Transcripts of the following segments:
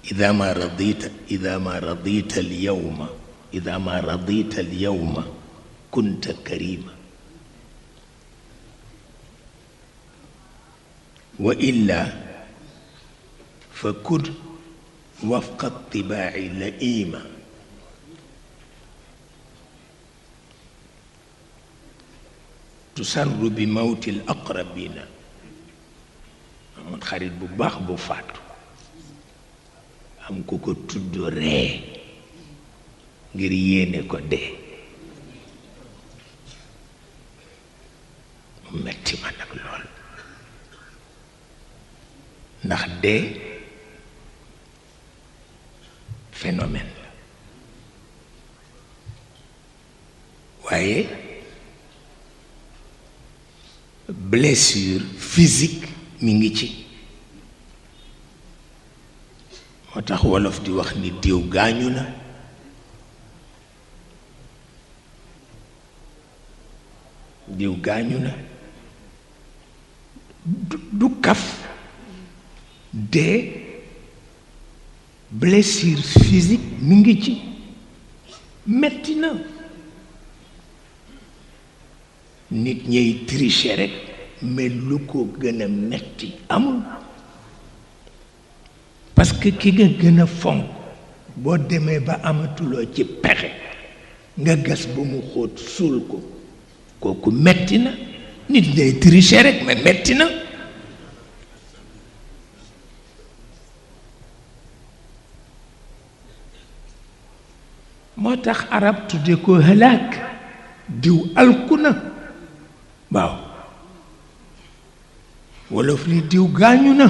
إذا ما رضيت اليوم كنت كريما وإلا فكن وفق الطباع لئيما. تسر بموت الأقربين. من خريط بو باخ بو فاتو am ku ko tudd ree ngir yéene ko dee mu metti ma nag lool ndax dee phénomène la waaye blessure physique mi ngi ci. moo tax wolof di wax ni diw gaañu na diw gaañu na du kaf dee blessure physique mi ngi ci metti na. nit ñey tricher rek mais lu ko gën a metti amul. parce que ki nga gën a fonk boo demee ba amatuloo ci pexe nga gas ba mu xóot suul ko kooku metti na. nit ñay tricher rek mais metti na. moo tax arab tudde ko halaak diw alku na waaw wolof ni diw gaañu na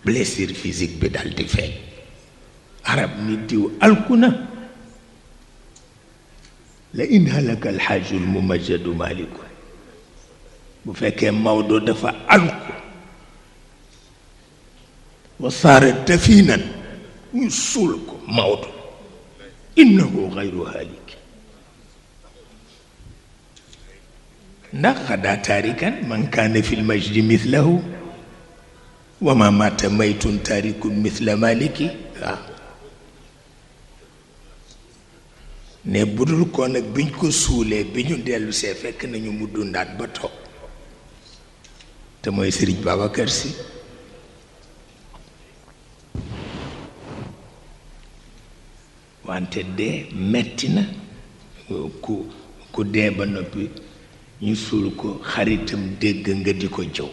blessure physique bi dal di feeñ arab ni diw alku na la in halaka alxaaju almumajjadu maliku bu fekkee Maodo dafa alku wa saara dafinan ñu suul ko Maodo innahu gayru halik ndax xadaa taarikan man kaana fi lmajdi mithlahu wa ma mata maytun taarikun mithla maliki waaw ne budul ko nag biñ ko suulee bi ñu dellu see fekk nañu mu dundaat ba toog te mooy Sëriñ Babacar Si wante dee metti na ku dee ba noppi ñu suul ko xaritam dégg nga di ko jëw